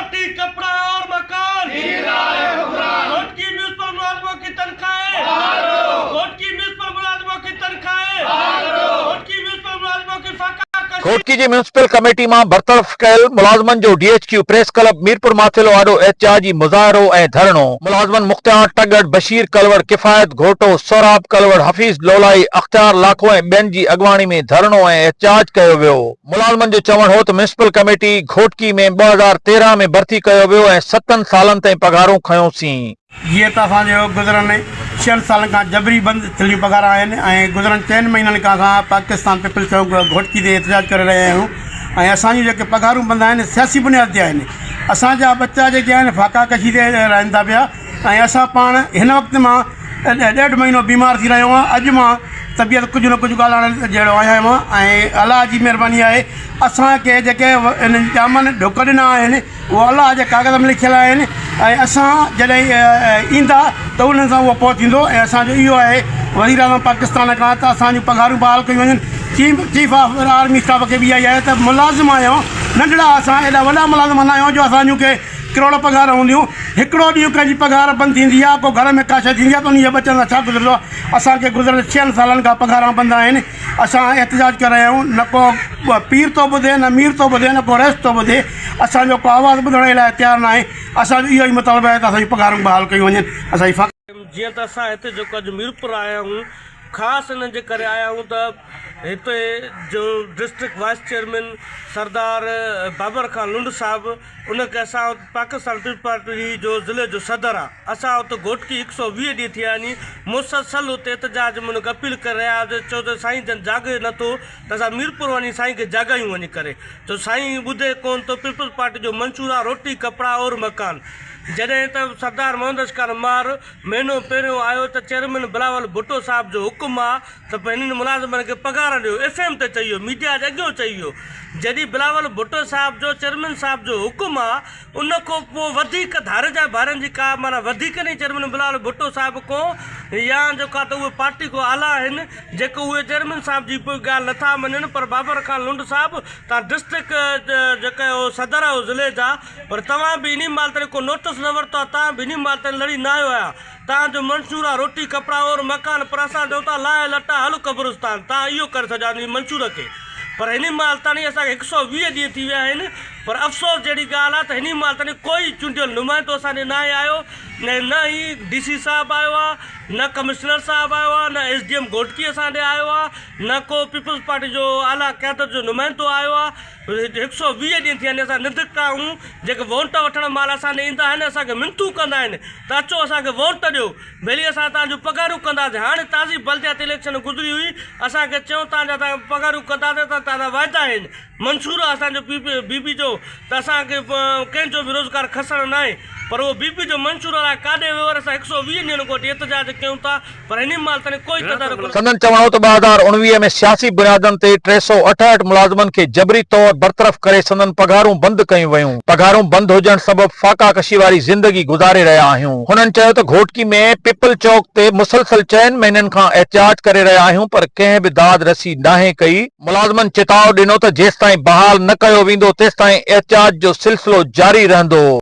रोटी कपड़ा और मकान घोटकी म्यूनिसिपल मुलाजमों की तनख्वाहें, घोटकी म्यूनिसिपल मुलाजमों की तनख्वाहें, घोटकी म्यूनिसिपल मुलाजमों की फाका कशी। घोटकी جي ميونسپل ڪميٽي مان برطرف ڪيل ملازمن جو D H Q press club Mirpur Mathelo آڏو احتجاجي مظاهرو ۽ ڌرڻو، ملازمن مختيار ٽڳڙ، بشير ڪلوڙ، ڪفايت گهوٽو، سهراب ڪلوڙ، حفيظ لولائي، اختيار لاکو ۽ ٻين جي اڳواڻي ۾ ڌرڻو ۽ احتجاج ڪيو ويو. ملازمن جو چوڻ هو ته ميونسپل ڪميٽي گهوٽڪي ۾ 2013 ۾ ڀرتي ڪيو ويو ۽ ستن سالن تائين پگهارون کنيوسين. جيئن ته اسان جو گذريل ڇهن سالن کان جبري بند ٿيل پگهار آهن ۽ گذريل چئن مهينن کان اسان پاڪستان پيپلز چوڪ گهوٽڪي تي احتجاج ڪري رهيا آهيون ۽ اسان جون جيڪي پگهارون بند آهن سياسي بنياد تي آهن اسان جا ٻچا جيڪي آهن فاقا ڪشي تي رهن ٿا پيا ۽ اسان پاڻ هن وقت مان ڏيڍ مهينو بيمار ٿي رهيو آهيان اڄ مان طبيعت ڪجهه نه ڪجهه ڳالهائڻ جهڙو آهيان مان ۽ الله جي مهرباني آهي اسان کي جيڪي انهن ڄامن ڍڪ ڏنا آهن اهو الله جي ڪاغذ ۾ لکيل آهن ۽ اسان جڏهن ايندا ته انهن سان اهو پوء ٿيندو ۽ اسان جو اهو آهي وزير اعظم پاڪستان کان ته اسان جون پگهارون بحال ڪيون وڃن chief chief of army staff کي به اها ئي آهي ته ملازم آهيون ننڍڙا اسان ايڏا وڏا ملازم نه آهيون جو اسان جون ڪي ڪروڙ پگهار هونديون، هڪڙو ڏينهن ڪنهن جي پگهار بند ٿيندي آهي، ڪو گهر ۾ ڪا شيء ٿيندي آهي ته انهي جي ٻچن سان ڇا گذرندو آهي، اسان کي گذريل ڇهن سالن کان پگهاران بند آهن، اسان احتجاج ڪري رهيا آهيون، نه ڪو پير ٿو ٻڌي، نه مير ٿو ٻڌي، نه ڪو رئيس ٿو ٻڌي، اسان جو ڪو آواز ٻڌڻ جي لاء تيار ناهي، اسان جو اهو ئي مطالبو آهي ته اسان جون پگهارون بحال ڪيون وڃن، اسان جي. جيئن ته اسان هتي جيڪو اڄ ميرپور آيا آهيون خاص ان جي ڪري آيا آهيون ته هتي جو district vice chairman Sardar Babar Khan Lund صاحب ان کي اسان پاڪستان پيپلز پارٽي جو ضلعي جو صدر آ اسان ات گهوٽڪي هڪ سو 20 ڏينهن ٿيا آهن مسلسل اتي احتجاج ۾ ان کي اپيل ڪري رهيا آهيون چيو ته سائين جن جاڳي نٿو ته اسان ميرپور وڃي سائين کي جاڳايون وڃي ڪري ته سائين ٻڌي ڪون ٿو پيپلز پارٽي جو منشور آ روٽي ڪپڙا اور مڪان جڏهن ته سردار محمد اشڪار مار مهينو پهريون آيو ته چيئرمين بلاول ڀٽو صاحب جو حڪم آ ته هنن ملازمن کي پگهار ڏيو ايف ايم تي چئي ويو ميڊيا جي اڳيون چئي ويو جڏهن بلاول ڀٽو صاحب جو چيئرمين صاحب جو حڪم آ ان کان پوء وڌيڪ ڌاريجا ڀارين جي ڪا معنيٰ وڌيڪ نهي چيئرمين بلاول ڀٽو صاحب کان يا جيڪا ته اهي پارٽي کان اعليٰ آهن جيڪو اهي چيئرمين صاحب جي پوء ڳالهه نٿا مڃن پر بابر خان لنڊ صاحب تان ڊسٽرڪٽ جيڪا صدر آهيو ضلعي جا پر توهان به انهي مهل تائين ڪو نوٽس نه ورتو آهي، توهان به انهي مهل تائين لڙي نه آيو آهيان. توهان جو منشور آهي روٽي، ڪپڙا اور مڪان، پر اسان چئون ٿا لاهه لٽا هل قبرستان، توهان اهو ڪري ڇڏيو آهي انهي منشور کي. پر هني مهل تائين اسان کي هڪ سو 20 ڏينهن ٿي ويا آهن، پر افسوس جهڙي ڳالهه آهي ته هني مهل تائين ڪوئي چونڊيل نمائندو اسان ڏي ناهي آيو، نه ئي ڊي سي صاحب آيو آهي، نه ڪمشنر صاحب آيو آهي، نه ايس ڊي ايم گهوٽڪي اسان ڏي آيو آهي، نه ڪو پيپلز پارٽي جو اعليٰ قيادت جو نمائندو آيو آهي. هڪ سو 20 ڏينهن ٿيا آهن اسان نڌڪا آهيون جيڪي وونٽ وٺڻ مهل اسان ڏي ايندا آهن اسان کي منٿون ڪندا آهن ته اچو اسان کي وونٽ ڏيو ڀلي اسان توهان جون پگهارون ڪنداسين هاڻي تازي بلدياتي اليڪشن گذري هئي اسان کي چيو توهان جا اسان پگهارون ڪنداسين اسان توهان سان واعدا آهن منشور آهي اسان جو پي پي بي پي جو ته اسان کي ڪنهن جو به روزگار کسڻ ناهي پر اهو بي پي جو منشور الائي ڪاڏي ويو اسان هڪ سو 20 ڏينهن کان وٺي احتجاج ڪيون ٿا پر هن مهل تائين ڪوئي تدارڪ نه. سندن چوڻ هو ته 2019 ۾ سياسي بنيادن تي 368 ملازمن کي جبري طور برطرف ڪري سندن پگهارون بند ڪيون ويون، پگهارون بند هجڻ سبب فاقا ڪشي واري زندگي گذاري رهيا آهيون. هنن چيو ته گهوٽڪي ۾ پيپل چوڪ تي مسلسل چئن مهينن کان احتجاج ڪري رهيا آهيون پر ڪنهن به داد رسي ناهي ڪئي، ملازمن چتاء ڏنو ته جيستائين بحال نه ڪيو ويندو تيستائين احتجاج جو سلسلو جاري رهندو.